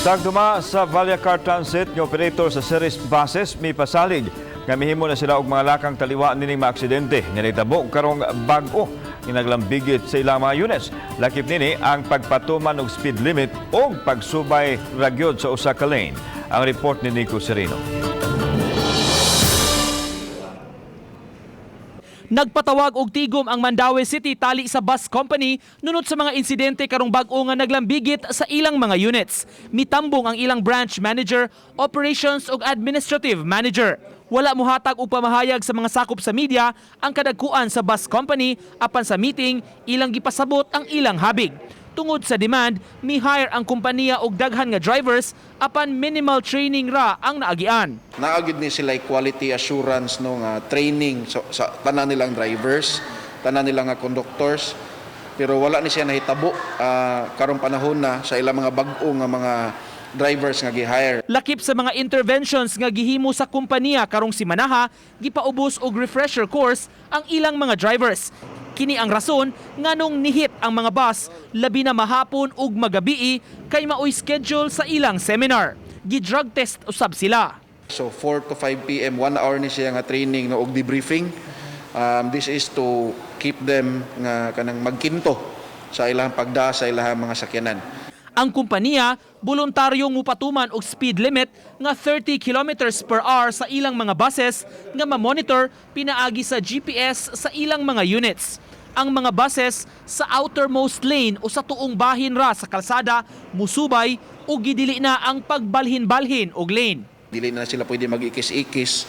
Tagduma sa Vallacar Transit nga operator sa Ceres Buses mipasalig nga mihimo na sila og mga lakang taliwa nining mga aksidente nga nahitabo karong bag-o nga naglambigit sa ilang mga units. Lakip nini ang pagpatuman og speed limit o pagsubay ra gyud sa usa ka lane. Ang report ni Nico Sereno. Nagpatawag og tigom ang Mandaue City tali sa bus company nunot sa mga insidente karong bag-o nga naglambigit sa ilang mga units. Mitambong ang ilang branch manager, operations ug administrative manager. Wala muhatag og pamahayag sa mga sakop sa media ang kadagkuan sa bus company, apan sa meeting ilang gipasabot ang ilang habig. Tungod sa demand, mi-hire ang kompanya og daghan nga drivers, apan minimal training ra ang naagian. Naa gyud ni sila quality assurance, no, nga training so, sa tanan nilang drivers, tanan nilang nga conductors, pero wala ni siya nahitabo karong panahon na sa ilang mga bag-o nga mga drivers nga gi-hire. Lakip sa mga interventions nga gihimo sa kompanya karong simanaha, gipaubos og refresher course ang ilang mga drivers. Kini ang rason nganong nihit ang mga bus, labi na mahapon ug magabii, kay maoy schedule sa ilang seminar. Gi-drug test usab sila. So 4 to 5 p.m., 1 hour ni siya nga training, no, og debriefing. This is to keep them nga kanang magkinto sa ilang pagda sa ilang mga sakyanan. Ang kumpanya voluntaryong mupatuman og speed limit nga 30 kilometers per hour sa ilang mga buses nga ma-monitor pinaagi sa GPS sa ilang mga units. Ang mga buses sa outermost lane o sa tuong bahin ra sa kalsada musubay ug gidili na ang pagbalhin-balhin og lane. Dili na sila pwede mag-ikis-ikis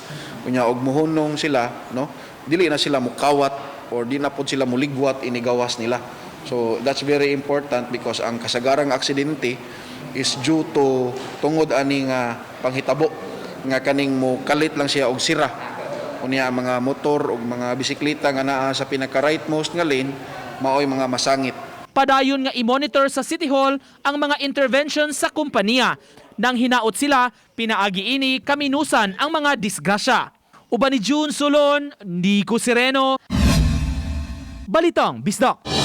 unya og muhunong sila, no, dili na sila mukawat or di na pod sila muligwat inigawas nila. So that's very important because ang kasagarang aksidente is due to tungod ani nga panghitabo nga kaning mo kalit lang siya og sira. Unya ang mga motor ug mga bisikleta nga naa sa pinaka rightmost nga lane maoy mga masangit. Padayon nga i-monitor sa City Hall ang mga interventions sa kumpanya. Nang hinaot sila, pinaagi ini kaminusan ang mga disgrasya. Uban ni June Solon, Nico Sereno, Balitang Bisdak.